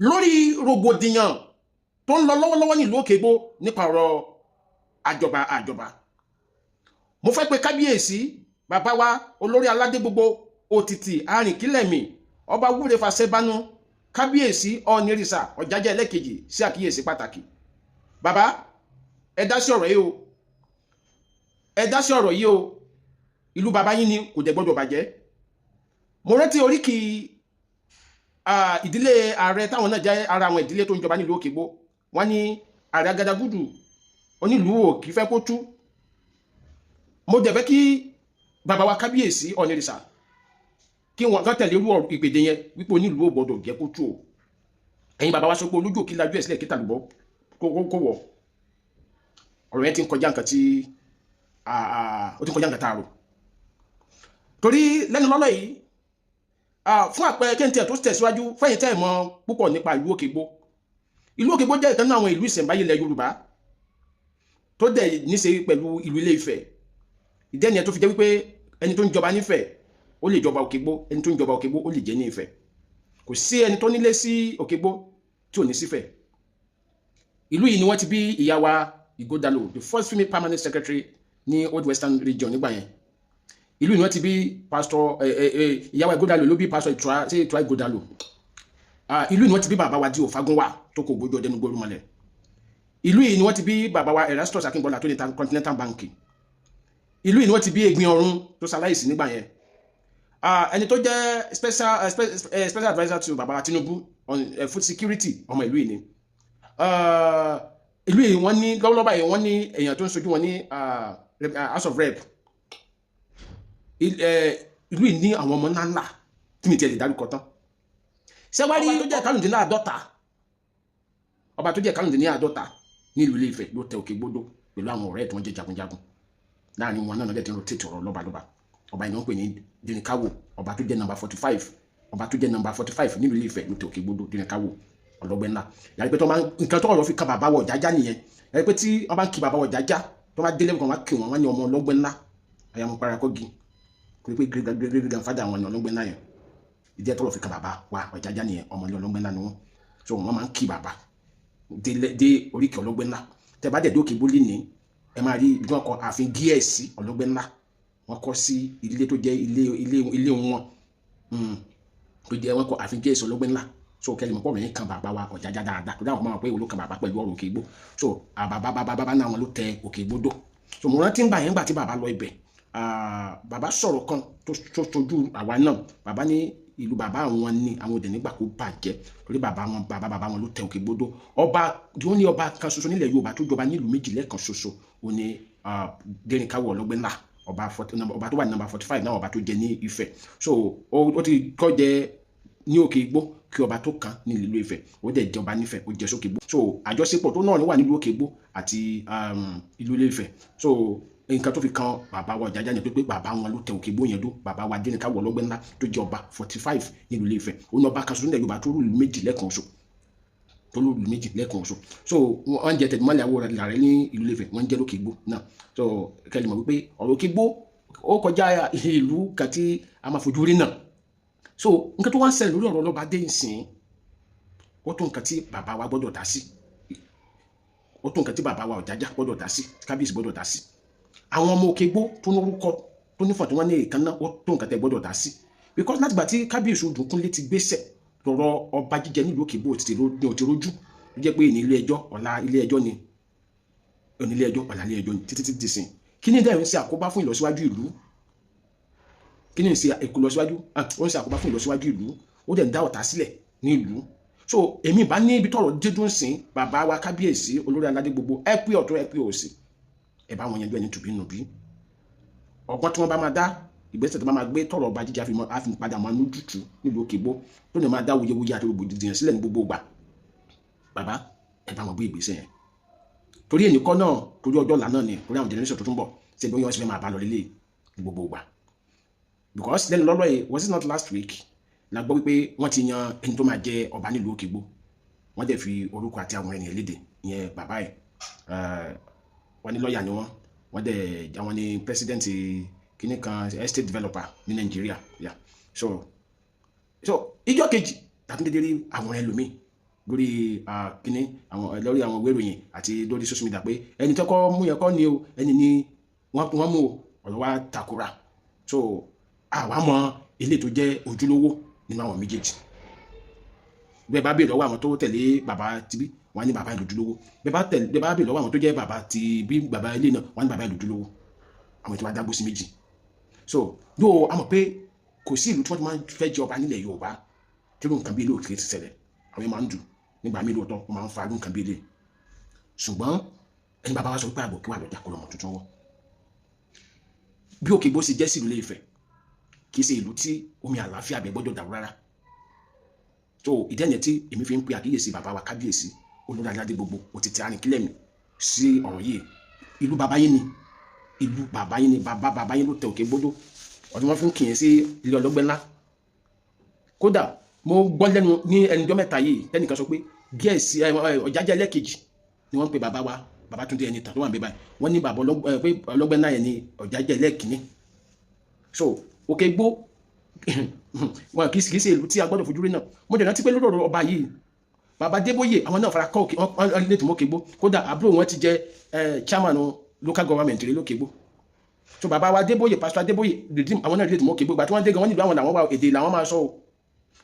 Lórí rògbòdìyàn tó ń lọ lọ́wọ́lọ́wọ́ nílùú Òkègbó nípa ọ̀rọ̀ àjọba àjọba, mo fẹ́ pe kábíyèsí, bàbá wa, olórí aládé gbogbo Òtìtì Arìnkílẹ̀mì, Ọba Wúre Fàṣẹbánu, Kábíyèsí Ọ̀nìrìsà Ọ̀jájá ẹlẹ́kejì, sí àkíyèsí pàtàkì. Bàbá, ẹ dá sí ọ̀rọ̀ yìí o, ẹ dá sí ọ̀rọ̀ yìí o. Ìlú bàbá yín ni, kò dẹ̀ gbọ́dọ̀ bàjẹ́. Mo rántí oríkì ìdílé ààrẹ táwọn náà jẹ́ ara àwọn ìdílé tó ń jọba nílùú Òkègbó. Wọ́n ní ààrẹ Agadagudu onílùú òkì fẹ́ kó tú. Mo dẹ̀ fẹ́ kí bàbá wa Kábíyèsí Ọ̀nìrìsà kí wọ́n kàn tẹ̀lé irú ìpèdè yẹn wípé onílùú ò gbọ́dọ̀ jẹ́ kó tú o. Ẹ̀yin bàbá wa sọ pé olójú òkì lajú ẹ̀ sílẹ̀ kí tàlùbọ́ kó wọ̀. Ọ̀rọ̀ yẹn ti ń kọjá nǹkan tí ó ti ń kọjá nǹkan tá a rò, torí lẹ́nu lọ́lọ́ yìí, fún àpẹẹrẹ, kí n tiẹ̀ tó tẹ̀síwájú, fẹ́yìn tẹ́ ẹ̀ mọ̀ púpọ̀ nípa ìlú Òkègbó, ìlú Òkègbó jẹ́ ìkan nínú àwọn ìlú ìṣẹ̀ǹbáyé ilẹ̀ Yorùbá tó dẹ̀ níṣe pẹ̀lú ìlú Ilé Ifẹ̀. Ìdí ẹni tó fi jẹ́ wípé ẹni tó ń jọba nífẹ̀ẹ́, ó lè jọba Òkègbó, ẹni tó ń jọba Òkègbó, ó lè jẹ́ ní Ifẹ̀. Kò sí ẹni tó nílé sí Òkègbó tí ò ní sífẹ̀. Ìlú yìí ni wọ́n ti bí ìyá wa Ighodalo, the first female permanent secretary ní Old Western Region nígbà yẹn. Ìlú yìí ni wọ́n ti bí Pastor ìyá wa Ighodalo ló bí Pastor Ìtura, ṣé Ìtura Ighodalo. Ìlú yìí ni wọ́n ti bí bàbá wa D.O. Fágúnwà tó kò gbójú ọdẹnu gbórúmọlẹ̀. Ìlú yìí ni wọ́n ti bí bàbá wa Erastus Akíngbọ́lá tó ní Continental Bank. Ìlú yìí ni wọ́n ti bí Egbin Ọ̀run tó ṣaláìsí nígbà yẹn, ẹni tó jẹ́ special adviser to bàbá Tinubu on food security. Ọmọ ìlú yìí ni. Ìlú yìí, wọ́n ní lọ́wọ́lọ́wọ́ báyìí, wọ́n ní èèyàn tó ń sojú wọn ní House of Rep. Ìlú yìí ní àwọn ọmọ ńláńlá tí mi tiẹ̀ lè dárúkọ tán. Ṣé wàá rí tó jẹ́ 45, ọba tó jẹ́ 45 ní ìlú Ilé-Ifẹ̀ ló tẹ Òkè Gbódò pẹ̀lú àwọn ọ̀rẹ́ tí wọ́n jẹ́ jagunjagun. Láàrin wọn náà lẹ́tí ń rotate ọ̀rọ̀ lọ́balọ́ba. Ọba yìí ni wọ́n pè ní Dínníkáwò, ọba tó jẹ́ number 45, ọba tó jẹ́ number 45 nílùú Ilé-Ifẹ̀ ló tẹ Òkè Gbódò, Dínníkáwò ọlọ́gbẹ́ ńlá. Yàrá pé tó máa nǹkan tó ọ̀rọ̀ fi kan bàbá wọ̀ jájá nìyẹn. Yàrá pé tí wọ́n bá ń kí bàbá wọ̀ jájá, tó bá délé kan, wọ́n kí wọn, wọ́n ní ọmọ ọlọ́gbẹ́ ńlá àyàmú parakọ́gi, kò pé great great great grandfather àwọn ní ọlọ́gbẹ́ ńlá yẹn. Ìdí ẹ̀ tọ́rọ̀ fi kan bàbá wa Ọ̀jájá nìyẹn. Ọmọ ilé ọlọ́gbẹ́ ńlá ni wọ́n, so wọ́n máa ń kí bàbá dé oríkì ọlọ́gbẹ́ ńlá. Tẹ́ bá dẹ̀ dé Òkè Gbólé ní, ẹ máa rí ibi tí wọ́n kọ ààfin gíẹ̀sì ọlọ́gbẹ́ ńlá. Wọ́n kọ́ sí ilé tó jẹ́ ilé wọn tó jẹ́, wọ́n kọ ààfin gíẹ̀sì ọlọ́gbẹ́ ńlá. So kẹ́lẹ́ mọ̀ pọ̀ mí kan bàbá wa Ọ̀jájá dáadáa, tó dáhùn máa pé ìwòló kan bàbá pẹ̀lú ọ̀rọ̀ Òkè Igbó. So bàbá bàbá bàbá náà, wọn ló tẹ Òkè Igbó dó. So mo rántí ń gbà yẹn, gbà tí bàbá lọ ibẹ̀, bàbá sọ̀rọ̀ kan tó sojú àwa náà. Bàbá ní ìlú bàbá àwọn ni, àwọn òdè nígbà kó bàjẹ́, torí bàbá wọn, bàbá bàbá wọn ló tẹ Òkè Gbódò. Ọba tí wọ́n ní, ọba kan ṣoṣo nílẹ̀ Yorùbá tó jọba nílùú méjì lẹ́ẹ̀kan ṣoṣo, ó ní Dẹ́rìnkáwọ̀ ọlọ́gbẹ́ ńlá, ọba tó wà ní number 45 náà, ọba tó jẹ ní Ifẹ̀. So ó ti kọ́ jẹ ní Òkè Igbó kí ọba tó kàn ní ìlú Ifẹ̀. Ó dẹ̀ jọba nífẹ̀, ó jẹ sókè Igbó. So àjọṣepọ̀ tó náà wà nílùú Òkè Igbó àti ìlú Ilé Ifẹ̀. So nǹkan tó fi kan bàbá wa Ọ̀jájá ni pé bàbá wọn ló tẹ Òkè Igbó yẹn dó, bàbá wa Adéníkàwọ̀ ọlọ́gbẹ́ ńlá tó jẹ́ ọba 45 nílùú Ilé Ifẹ̀. Ó ní ọba kan ṣoṣo nílẹ̀ Yorùbá tó rúlu méjì lẹ́ẹ̀kan ṣoṣo, tó rúlu méjì lẹ́ẹ̀kan ṣoṣo. So wọ́n jẹ tẹ̀dúmọ́lẹ̀ àwọ̀ rẹ̀ ní ìlú Ilé Ifẹ̀, wọ́n jẹ́ lókè Igbó náà. So kẹ́lẹ́ mọ̀ wípé ọ̀rọ̀ Òkè Igbó, ó kọjá ìlú kan tí a máa fojú rí náà. So nǹkan tó wá ń ṣẹlẹ̀ lórí ọ̀rọ̀ ọlọ́ba dé ìsìn, ó tó nǹkan tí bàbá wa gbọ́dọ̀ dá sí, ó tó nǹkan tí bàbá wa Ọ̀jájá gbọ́dọ̀ dá sí, kábíyèsí gbọ́dọ̀ dá sí, àwọn ọmọ Òkè Igbó tó lórúkọ tó nífọ̀n tí wọ́n ní èèkánná, ó tó nǹkan tẹ́ gbọ́dọ̀ dá sí, because látìgbà tí Kábíyèsí Odùkúnlé ti gbéṣẹ̀ lọ́rọ̀ ọba jíjẹ nílùú Òkè Igbó ti ní òtí rójú. Ló jẹ́ pé ní ilé ẹjọ́, ọ̀la ilé ẹjọ́ ni, òní ilé ẹjọ́, ọ̀la ilé ẹjọ́ ni, títí títí sìn. Kí ni dẹ̀ ń ṣe àkóbá fún ìlọsíwájú ìlú? Kí ni ń ṣe ìlọsíwájú? Ó ń ṣe àkóbá fún ìlọsíwájú ìlú, ó dẹ̀ ń dá ọ̀tá sílẹ̀ ní ìlú. So èmi bá ní ibi tọ́rọ̀ dídùn sìn, bàbá wa kábíyèsí, olórí aládé gbogbo, ẹ pé ọ̀tún, ẹ pé òsì, ẹ bá wọn yanjú ẹni tùbí nùbí. Ọgbọ́n tí wọ́n bá máa dá, ìgbésẹ̀ tó bá máa gbé, tọ̀rọ̀ ọba jíjà fi padà máa lójútùú nílùú Òkè Igbó tó ní máa dá wuyewuye àti rògbòdìyàn sílẹ̀ ní gbogbo ìgbà, bàbá, ẹ bá wọn gbé ìgbésẹ̀ yẹn, torí èyí kọ́ náà, torí ọjọ́ ọ̀la náà ni, torí àwọn generation tuntun bọ̀ ṣe bí wọ́n ṣe fẹ́ máa bá lọ lélẹ̀ ní gbogbo ìgbà. Because lẹ́nu lọ́lọ́ yìí, was it not last week la gbọ́ wípé wọ́n ti yan ẹni tó máa jẹ ọba nílùú Òkè Igbó? Wọ́n dẹ̀ fi orúkọ àti àwọn ènìyàn léde. Ìyẹn bàbá ẹ̀, wọ́n ní lọ́ọ̀yà ni wọ́n, wọ́n dẹ̀ àwọn ní president kìíní kan estate developer ní Nàìjíríà. Yeah, so ìjọ kejì tàbí dédé rí àwọn ẹlòmíì. Lórí kínní àwọn, lórí àwọn ìwé ìròyìn àti lórí social media pé ẹni tó kọ́ mú yẹn kọ́ ni o, ẹni ni wọ́n mú o. Ọ̀rọ̀ wa takora. So àwa mọ ilé tó jẹ́ ojúlówó nínú àwọn méjèèjì. Bẹ́ẹ̀ bá béèrè lọ́wọ́ àwọn tó tẹ̀lé bàbá tibí, wọ́n á ní bàbá ìlú ojúlówó. Bẹ́ẹ̀ bá béèrè lọ́wọ́ àwọn tó jẹ́ bàbá ti bí bàbá ilé náà, wọ́n á ní bàbá ìlú ojúlówó. Àwọn ètò wa dágbó sí méjì. So yóò a mọ̀ pé kò sí ìlú tí wọ́n ti máa ń fẹ́ jẹ ọba nílẹ̀ Yorùbá tí irú nǹkan bí ilé òkè ti ṣẹlẹ̀. Àwọn yẹn máa ń dù nígbà míì lóòótọ́, wọ́n máa ń fa irú nǹkan bí ilé. Ṣùgbọ́n ẹni bàbá wa sọ pé àgbò kí wà lọ́jà kó lọ́mọ tuntun wọ́. Bí Òkè Igbó ṣe jẹ́ sí ìlú Ilé-Ifẹ̀, kì í ṣe ìlú tí omi àlàáfíà bẹ̀ gbọ́dọ̀ dàrú rárá. So ìdí ẹ̀yẹ tí èmi fi ń pe àkíyèsí bàbá wa kábíyèsí olórí aládé gbogbo òtítì àrìnkílẹ̀mí sí ọ̀rọ̀ yìí. Ìlú bàbá yín ni, ìlú bàbá yín ni, bàbá bàbá yín ló tẹ Òkè Gbódó ọdún wọn fi ń kìyìn sí ilé ọlọ́gbẹ́ ńlá. Kódà mo gbọ́ lẹ́nu ní ẹnujọ́ mẹ́ta yìí, tẹ́nìkan sọ pé gẹ̀ẹ́sì Ọ̀jájá ẹlẹ́kejì ni wọ́n ń pe bàbá wa Babátúndé Ẹnìtàn tó wà níbẹ̀ báyìí. Wọ́n ní bàbá pé ọlọ́gbẹ́ ńlá yẹn ni Ọ̀jájá ẹlẹ́kìnní. So Òkè Igbó wọn kì í ṣe ìlú tí a gbọ́dọ̀ fojú rí náà. Mo dẹ̀ rántí pé lórí ọ̀rọ̀ ọba yìí, bàbá Adébóyè, àwọn náà fara kọ́ òkè, wọ́n lè tún mọ́ Òkè Igbó. Kódà àbúrò wọn ti jẹ́ chairman local government rí lókè Igbó. So bàbá wa Adébóyè, Pastor Adébóyè Redeem, àwọn náà lè tún mọ́ Òkè Igbó. Ìgbà tí wọ́n dé gan, wọ́n nílùú àwọn làwọn wà, èdè làwọn máa sọ o.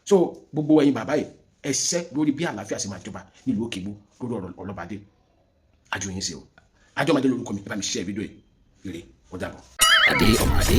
So gbogbo ẹ̀yin bàbá yìí, ẹ ṣiṣẹ́ lórí bí àlàáfíà ṣe máa jọba nílùú Òkè Igbó lórí ọ̀rọ̀ ọlọ́bàdé. Àjò yín sí o. Àjọmọdé lórúkọ mi. Ẹ bá mi share fídíò yìí. Ire, ó dàbọ̀. Adé ọmọdé.